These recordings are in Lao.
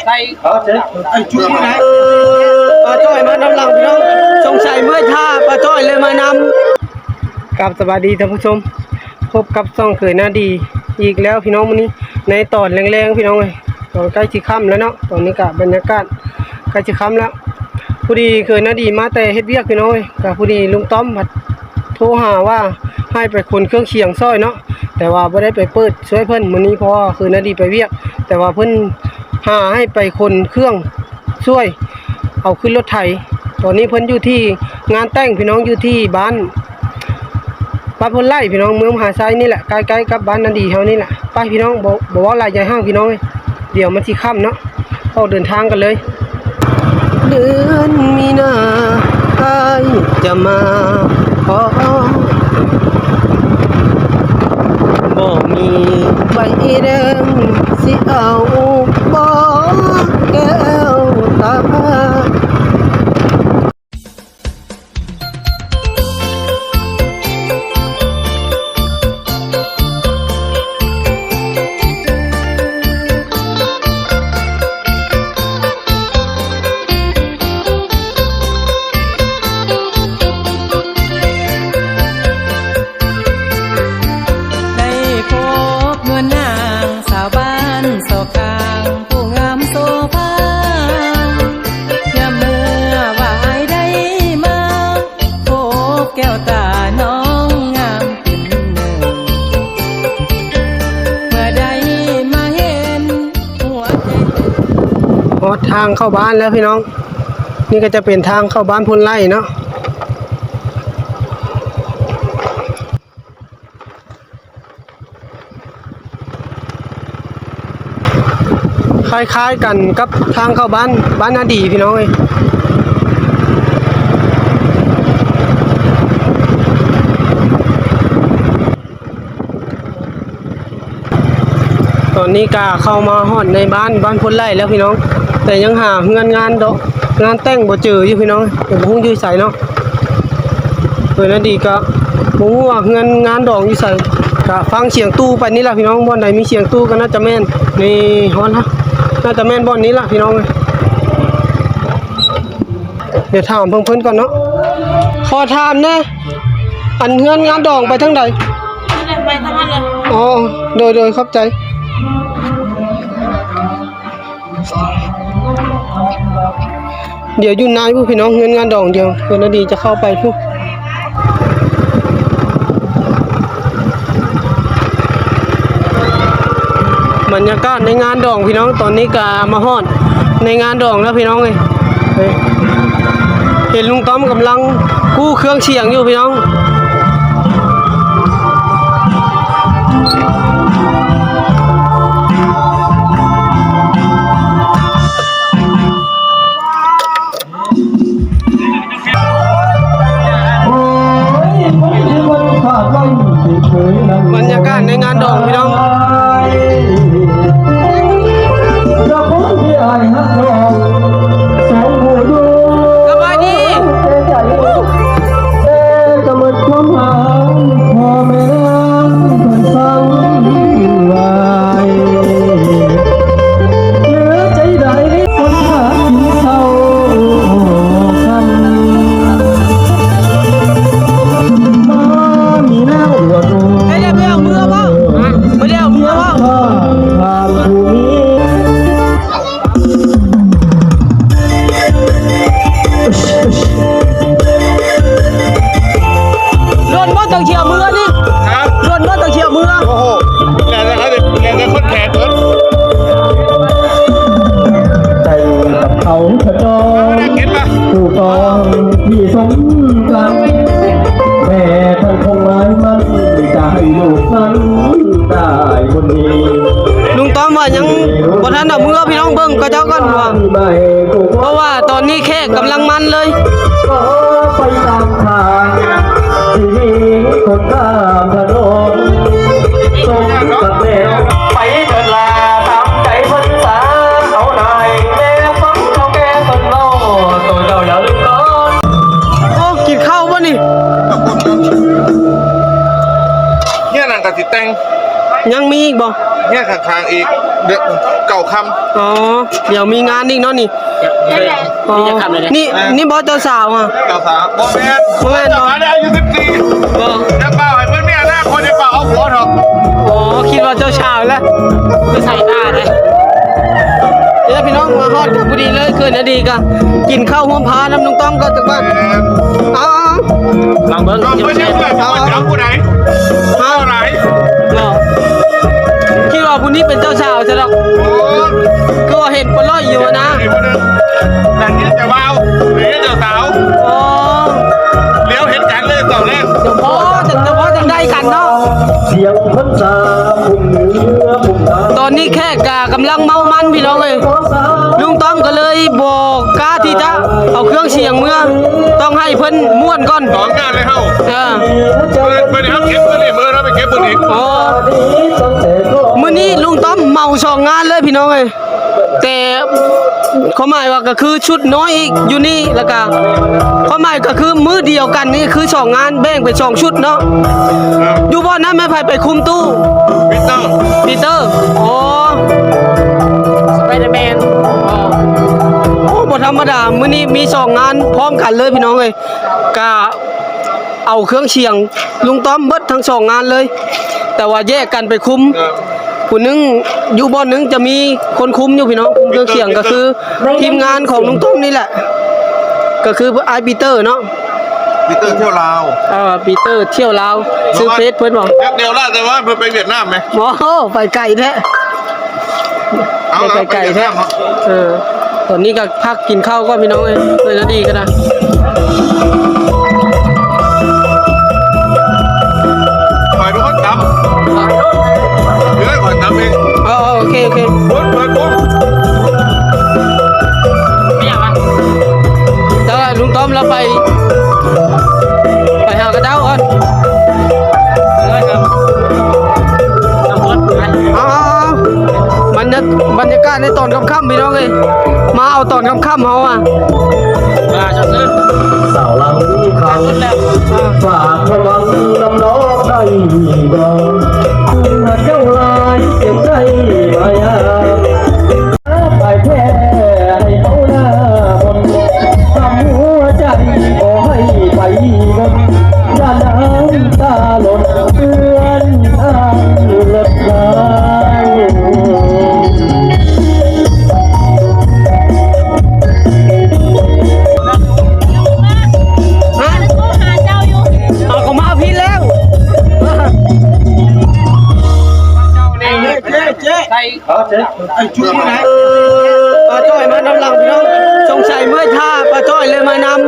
ໄປ ເອົາເຈົ້າ ໄອ້ຈຸ້ຍນະ ປ້າຈ້ອຍມານຳຫຼັງພີ່ນ້ອງ ສົງໄສເມື່ອຍຖ້າປ້າຈ້ອຍເລີຍມານຳ. ຄັບ ສະບາຍດີທ່ານຜູ້ຊົມ ພົບກັບຊ່ອງເຂີຍໜ້າດີອີກແລ້ວພີ່ນ້ອງ ມື້ນີ້ໃນຕອນແລງໆ ພີ່ນ້ອງເອີຍ ຕອນໃກ້ຊິຄ່ຳແລ້ວເນາະ. ຕອນນີ້ກະບັນຍາກາດໃກ້ຊິຄ່ຳແລ້ວ ພໍດີເຂີຍໜ້າດີມາແຕ່ເຮັດວຽກພີ່ນ້ອງເອີຍ ກະພໍດີລຸງຕ້ອມພັດໂທຫາວ່າໃຫ້ໄປຂົນເຄື່ອງສຽງຊ່ອຍເນາະ ແຕ່ວ່າບໍ່ໄດ້ໄປເປີດຊ່ວຍເພິ່ນມື້ນີ້ ເພາະວ່າເຂີຍໜ້າດີໄປວຽກ ແຕ່ວ່າເພິ່ນຫາໃຫ້ໄປຂົນເຄື່ອງ ຊ່ວຍເອົາຂຶ້ນລົດໄຖ. ຕອນນີ້ເພິ່ນຢູ່ທີ່ງານແຕ່ງພີ່ນ້ອງ ຢູ່ທີ່ບ້ານ ບ້ານໂພນໄລ່ພີ່ນ້ອງ ເມືອງມະຫາໄຊນີ້ແຫຼະ ໃກ້ໆ ກັບບ້ານນາດີເຮົານີ້ແຫຼະ. ໄປພີ່ນ້ອງ ບໍ່ ບໍ່ເວົ້າຫຼາຍຢາຍຫ່າງພີ່ນ້ອງເອີຍ ດຽວມັນຊິຄ່ຳເນາະ ອອກເດີນທາງກັນເລີຍ. ເດືອນມີນາອ້າຍຈະມາຂໍ ບໍ່ມີໃບແດງຊິເອົາບໍ່ແກ້ວຕາ. ໄດ້ພົບນວນນາງສາວບ້ານຊອກຂ້າງ ຜູ້ງາມໂສພາ ຍາມເມື່ອວ່າອ້າຍໄດ້ມາ ພົບແກ້ວຕານ້ອງງາມເປັນໜຶ່ງ ເມື່ອໄດ້ມາເຫັນຫົວໃຈເຕັ້ນ. ຮອດທາງເຂົ້າບ້ານແລ້ວພີ່ນ້ອງ ນີ້ກໍຈະເປັນທາງເຂົ້າບ້ານໂພນໄລ່ເນາະ. ຄ້າຍໆ ກັນກັບທາງເຂົ້າບ້ານ ບ້ານນາດີພີ່ນ້ອງເອີຍ. ຕອນນີ້ກະເຂົ້າມາຮອດໃນບ້ານ ບ້ານໂພນໄລ່ແລ້ວພີ່ນ້ອງ ແຕ່ຍັງຫາເຮືອນງານດອກ ງານແຕ່ງບໍ່ເຈີຢູ່ພີ່ນ້ອງ ແຕ່ບໍ່ຮູ້ຢູ່ໃສເນາະ. ເອີ ນາດີກະບໍ່ຮູ້ວ່າເຮືອນງານດອງຢູ່ໃສ ກະຟັງສຽງຕູ້ໄປນີ້ລະພີ່ນ້ອງ ບ່ອນໃດມີສຽງຕູ້ກໍໜ້າຈະແມ່ນ ນີ້ຮອດລະ ໜ້າຈະແມ່ນບ່ອນນີ້ລະພີ່ນ້ອງເອີຍ. ດຽວຖາມເພິ່ນ ເພິ່ນກ່ອນເນາະ ຂໍຖາມແດ່ ອັນເຮືອນງານດອງໄປທາງໃດ? ໄປທາງນັ້ນແຫຼະ. ອໍ ໂດຍໆ ຂອບໃຈ. ດຽວຢູ່ໃນພຸ້ນພີ່ນ້ອງ ເຮືອນງານດອງ ດຽວເພິ່ນນາດີຈະເຂົ້າໄປພຸ້ນ. ບັນຍາກາດໃນງານດອງພີ່ນ້ອງ ຕອນນີ້ກະມາຮອດໃນງານດອງແລ້ວພີ່ນ້ອງເອີຍ. ເອີ ເຫັນລຸງຕ້ອມກຳລັງກູ້ເຄື່ອງສຽງຢູ່ພີ່ນ້ອງ. ບັນຍາກາດໃນງານດອງພີ່ນ້ອງ. ສະບາຍດີ. ໄດ້ແລ້ວ ໄດ້ເອົາເມືອບໍ່? ຮະ? ບໍ່ໄດ້ເອົາເມືອບໍ່? ດົນບໍ່ ຕັ້ງເທື່ອເມືອນີ້? ຮະ? ດົນບໍ່ ຕັ້ງເທື່ອເມືອ? ໂອ້ໂຫ ແລ້ວແຕ່ເຂົາ ແລ້ວແຕ່ຄົນແຂກເພິ່ນ. ໃຈກັບເຂົາຂະຈອງ ເອົານະ ເຫັນປະ? ຜູ້ກອງທີ່ສົມກັນ ແມ່ທ່ານຄົງໝາຍມັນ ຈະໃຫ້ລູກນັ້ນໄດ້ຄົນດີ. ລຸງຕ້ອມວ່າຍັງບໍ່ທັນເອົາເມືອ ພີ່ນ້ອງເບິ່ງເຂົາເຈົ້າກ່ອນວ່າ ເພາະວ່າຕອນນີ້ແຂກກຳລັງມັນເລີຍ. ກໍໄປຕາມທາງທີ່ມີຄົນຂ້າມຖະໜົນ ສົມກັບແມ່ໄປເທີດລາ ຕາມໃຈເພິ່ນສາ ເອົານາຍແມ່ຟັງເຖົ້າແກ່ເພິ່ນເວົ້າ ໂຕເຈົ້າຢ່າລືມກ່ອນ. ໂອ້ ກິນເຂົ້າບໍ່ນີ້? ເຮືອນນັ້ນກໍຊິແຕ່ງ ຍັງມີອີກບໍ່? ເຮືອນຂ້າງໆອີກ. ເດືອນເກົ້າຄ່ຳ. ອໍ ດຽວມີງານອີກເນາະນີ້. ອໍ ນີ້ ນີ້ບໍ່ເຈົ້າສາວຫະ? ເຈົ້າສາວ ບໍ່ແມ່ນ ບໍ່ແມ່ນບໍ່? ເຈົ້າສາວໄດ້ອາຍຸສິບສີ່ ບໍ່ ຢ່າເປົ່າໃຫ້ເພິ່ນມີອະນາຄົດ ຢ່າເປົ່າເອົາຜົວດອກ. ອໍ ຄິດວ່າເຈົ້າສາວແລ້ວ ຄືສາຍຕາເດ້. ເອີ ພີ່ນ້ອງ ມາຮອດກໍພໍດີເລີຍ ຄືນາດີກໍກິນເຂົ້າຮ່ວມພານຳລຸງຕ້ອມກໍຈັກບາດ. ເອົາ ເອົາ ລອງເບິ່ງ ລອງເບິ່ງ ເອົາ ເອົາ ເອົາຜູ້ໃດ? ເອົາຫຼາຍ ເນາະ ຄິດວ່າຜູ້ນີ້ເປັນເຈົ້າສາວຊະດອກ. ໂອ້ ຄືວ່າເຫັນປະຫຼອຍຢູ່ນະ. ນັ້ນເຈົ້າບ່າວ ນີ້ເຈົ້າສາວ. ອໍ ຫຼຽວເຫັນກັນເລີຍຕອນແລກ. ເຈົ້າພໍ່ ເຈົ້າພໍ່ຈັ່ງໃດກັນເນາະ. ຕອນນີ້ແຂກກະກຳລັງເມົາມັນ ພີ່ນ້ອງເອີຍ. ລຸງຕ້ອມກໍເລີຍບໍ່ກ້າທີ່ຈະເອົາເຄື່ອງສຽງເມືອ ຕ້ອງໃຫ້ເພິ່ນມ່ວນກ່ອນ. ສອງງານເລີຍເຮົາ. ເອີ ເພິ່ນ ເພິ່ນໃຫ້ເຮົາເກັບມື້ນີ້ ມື້ເຮົາໄປເກັບມື້ນີ້. ອໍ ມື້ນີ້ລຸງຕ້ອມເໝົາສອງງານເລີຍ ພີ່ນ້ອງເອີຍ. ແຕ່ຄວາມໝາຍວ່າກໍຄືຊຸດນ້ອຍອີກຢູ່ນີ້ ແລ້ວກໍຄວາມໝາຍກໍຄືມື້ດຽວກັນນີ້ຄືສອງງານ ແບ່ງເປັນສອງຊຸດເນາະ. ຢູ່ບ່ອນນັ້ນແມ່ນໃຜໄປຄຸມຕູ້? ປີເຕີ ປີເຕີ. ອໍ ສະໄປເດີແມນ. ອໍ ໂອ້ ບໍ່ທຳມະດາ ມື້ນີ້ມີສອງງານພ້ອມກັນເລີຍ ພີ່ນ້ອງເອີຍ. ກະເອົາເຄື່ອງສຽງລຸງຕ້ອມເບິດທັງສອງງານເລີຍ ແຕ່ວ່າແຍກກັນໄປຄຸມ. ຜູ້ໜຶ່ງຢູ່ບ່ອນໜຶ່ງຈະມີຄົນຄຸມຢູ່ ພີ່ນ້ອງ. ຄຸມເຄື່ອງສຽງກໍຄືທີມງານຂອງລຸງຕ້ອມນີ້ແຫຼະ ກໍຄືອ້າຍປີເຕີເນາະ. ປີເຕີທ່ຽວລາວ. ເອີ ປີເຕີທ່ຽວລາວ ຊື່ເຟສເພິ່ນບໍ? ແປັບດຽວລະ ແຕ່ວ່າເພິ່ນໄປຫວຽດນາມແມ. ໂອ້ໂຫ ໄປໄກແທ້. ເອົາ ໄປໄກແທ້. ເອີ ຕອນນີ້ກໍພັກກິນເຂົ້າກ່ອນ ພີ່ນ້ອງເອີຍ. ເອີ ນາດີກໍໄດ້ ຂ້ອຍເປັນຄົນຕຳ ເອີ ຂ້ອຍຕຳເອງ. ອໍ ໂອເຄ ໂອເຄ. ເປີດ ເປີດ ເປີດ. ແຕ່ວ່າລຸງຕ້ອມລາວໄປ ໄປຫາຂະເຈົ້າກ່ອນ. ເອົາໆໆ ບັນຍາ ບັນຍາກາດໃນຕອນຄ່ຳໆ ພີ່ນ້ອງເອີຍ ມາເອົາຕອນຄ່ຳໆ ເຮົາອະ. ສາວລາວນີ້ເຂົາຝາກຄວາມຫວັງນຳນ້ອງໄດ້ບໍ່? ຫາກເຈົ້າຫຼາຍເຈັບໃຈມາຍາມ ໄປແທ້ໃຫ້ເຂົາໜ້າມົນ ທຳຫົວໃຈບໍ່ໃຫ້ໄປດົນ ຢ່ານ້ຳຕາຫຼົ່ນເປື້ອນທາງລົດລາວ. ເອົາ ເຂົາມາພີ້ແລ້ວ. ເຈ້ ເຈ້ ເຈ້ ເອົາເຈ້ ໄອ້ຈຸດນີ້ນະ ປ້າຈ້ອຍມານຳຫຼັງ ພີ່ນ້ອງ. ສົງໄສເມື່ອຍຖ້າ ປ້າຈ້ອຍເລີຍມານຳ.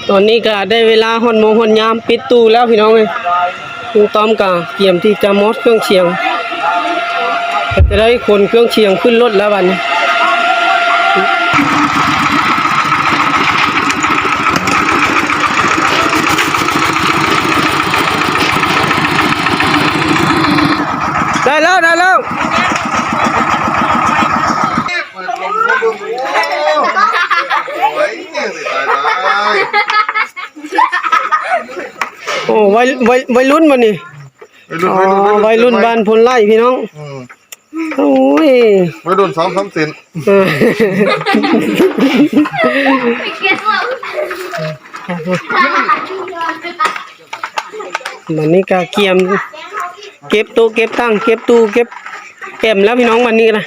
ຕອນນີ້ກະໄດ້ເວລາຮອດໂມງຮອດຍາມປິດຕູ້ແລ້ວ ພີ່ນ້ອງເອີຍ. ລຸງຕ້ອມກະກຽມທີ່ຈະມອດເຄື່ອງສຽງ ກະຈະໄດ້ຂົນເຄື່ອງສຽງຂຶ້ນລົດແລ້ວບັດນີ້. ໄດ້ແລ້ວ ໄດ້ແລ້ວ. ໂອ້ ໄວ ໄວ ໄວລຸ້ນບັດນີ້. ໄວລຸ້ນ ອໍ ໄວລຸ້ນ ໄວລຸ້ນ ໄວລຸ້ນບ້ານໂພນໄລ່ ພີ່ນ້ອງ. ອືມ ໂອ້ຍ ໄວລຸ້ນສອງສາມເສັ້ນ. ເອີ ບັດນີ້ກະກຽມເກັບໂຕະເກັບຕັ່ງ ເກັບຕູ້ເກັບແອມແລ້ວ ພີ່ນ້ອງ. ບັດນີ້ກະນະ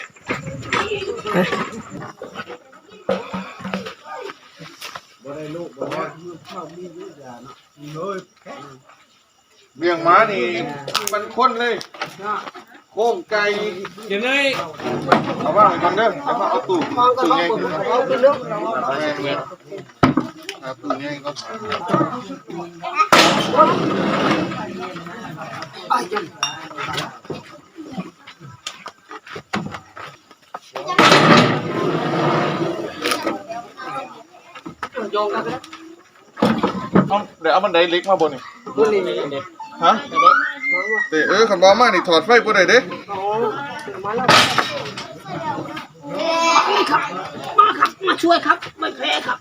ວຽງມານີ້ມັນຄົນເລີຍ ໂຄງໄກ່ ເຮັດເລີຍ. ເອົາວາງໄວ້ກ່ອນເດີ ດຽວມາເອົາຕູ້ ຕູ້ໃຫຍ່ຂຶ້ນ. ແມ່ນໆ ຫາຕູ້ໃຫຍ່ກ່ອນ. ເອົາ ໄດ້ເອົາບັນໄດເຫຼັກມາບໍ່ນີ້? ຮະ? ເອີ ຄັນບໍ່ເອົາມານີ້ຖອດໄຟບໍ່ໄດ້ເດ້. ອໍ ມາແລ້ວ ມາແລ້ວ ມາແລ້ວ ມາແລ້ວ. มาช่วยครับ ไม่แพ้ครับ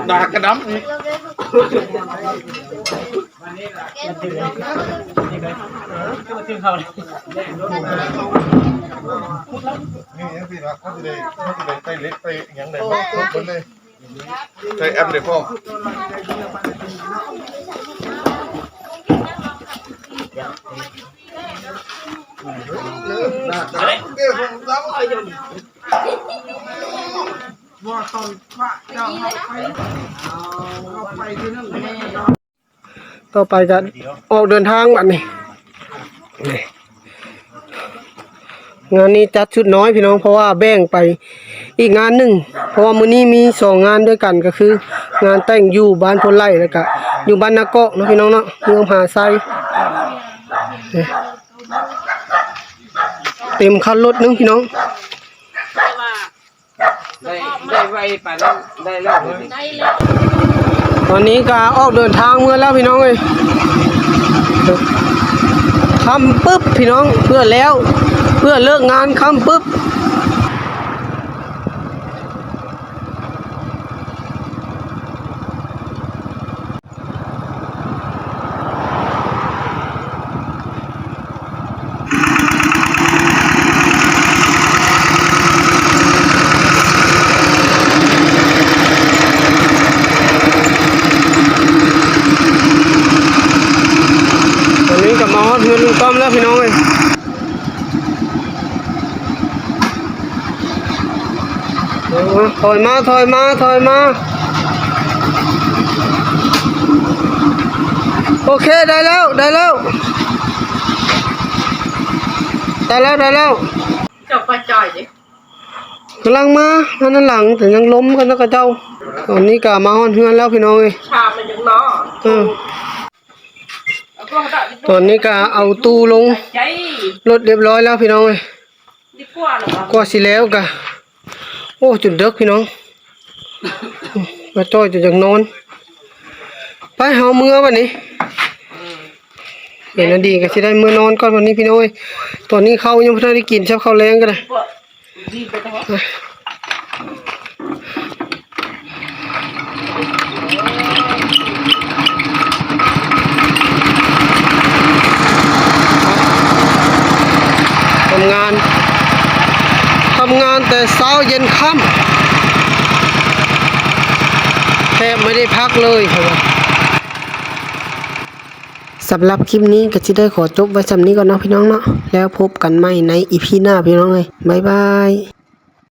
ดากกะดำอีก นี่จังซี่นะ เขาสิได้ เขาสิได้ใส่เหล็กใส่หยังได้ครบหมดเลย ใส่แอมได้พร้อม ต่อไปก็ออกเดินทางบัดนี้ นี่ งานนี้จัดชุดน้อยพี่น้อง เพราะว่าแบ่งไปอีกงานหนึ่ง เพราะว่ามื้อนี้มีสองงานด้วยกัน ก็คืองานแต่งอยู่บ้านโพนไล่ แล้วก็อยู่บ้านนาเกาะเนาะพี่น้องเนาะ เมืองมหาไซ นี่ เต็มคันรถหนึ่งพี่น้อง ได้ ได้ไวปานนั้น ได้แล้ว ตอนนี้ก็ออกเดินทางเมือแล้วพี่น้องเอ้ย ค่ำปึ๊บพี่น้อง เพื่อแล้ว เพื่อเลิกงานค่ำปึ๊บ ตอนนี้ก็มาฮอดเฮือนลุงต้อมแล้วพี่น้องเอ้ย เออ ถอยมา ถอยมา ถอยมา โอเค ได้แล้ว ได้แล้ว ได้แล้ว ได้แล้ว เจ้าไปจ่อยดิ กำลังมา มาด้านหลัง แต่ยังล้มกันนะกะเจ้า ตอนนี้ก็มาฮอดเฮือนแล้วพี่น้องเอ้ย ชามันยังน้อ เออ ตอนนี้ก็เอาตู้ลงรถเรียบร้อยแล้วพี่น้องเอ้ย กว่าสิแล้วกะ โอ้ จนเดิกพี่น้อง มาจ้อยจนอยากนอน ไป เฮาเมือบัดนี้ เห็นอันดีก็สิได้เมือนอนก่อนบัดนี้พี่น้องเอ้ย ตอนนี้ข้าวยังบ่ทันได้กิน แซ่บข้าวแลงก็ได้ ทำงาน ทำงานแต่เช้าเย็นค่ำ แทบไม่ได้พักเลย สำหรับคลิปนี้ก็สิได้ขอจบไว้ส่ำนี้ก่อนเนาะพี่น้องเนาะ แล้วพบกันใหม่ในอีพีหน้าพี่น้องเอ้ย บ๊ายบาย